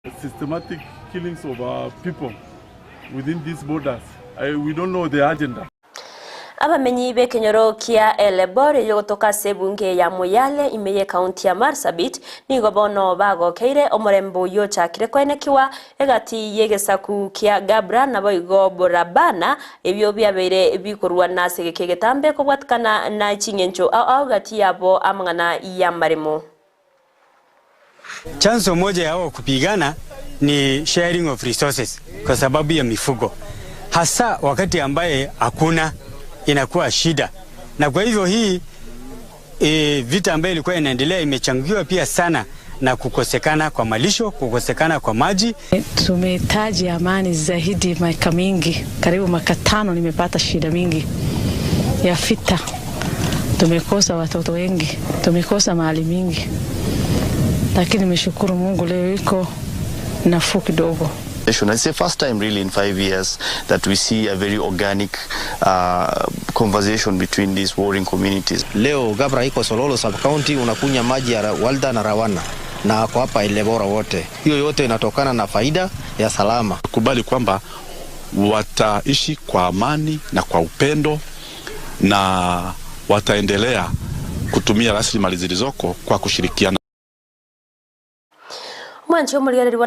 Systematic killings of our people within these borders. We don't know the agenda. Abamenyi b'ekenyoro kia Elebor eyogotoka ase ebunge ya Moyale ime ye county ya Marsabit nigo bono bagokeire omorembo oyo ochakire koenekiwa egati y'egesaku kia Gabra naboigo Borabana ebio biabeire bikorwana ase egeke egetambe kobwatikana na ching'encho ao ao gati yabo amang'ana ya maremo. Chanzo moja ya wao kupigana ni sharing of resources kwa sababu ya mifugo, hasa wakati ambaye hakuna inakuwa shida, na kwa hivyo hii vita ambayo ilikuwa inaendelea imechangiwa pia sana na kukosekana kwa malisho, kukosekana kwa maji. Tumehitaji amani zaidi miaka mingi, karibu miaka 5 nimepata shida mingi ya vita. Tumekosa watoto wengi, tumekosa mali mingi, lakini nimeshukuru Mungu leo iko nafuu kidogo. It's the first time really in 5 years that we see a very organic conversation between these warring communities. Leo Gabra iko Sololo sub county, unakunywa maji ya Walda na Rawana na ako hapa Elebora wote. Hiyo yote inatokana na faida ya salama. Kubali kwamba wataishi kwa amani na kwa upendo na wataendelea kutumia rasilimali zilizoko kwa kushirikiana. Mwanchi omorigereri.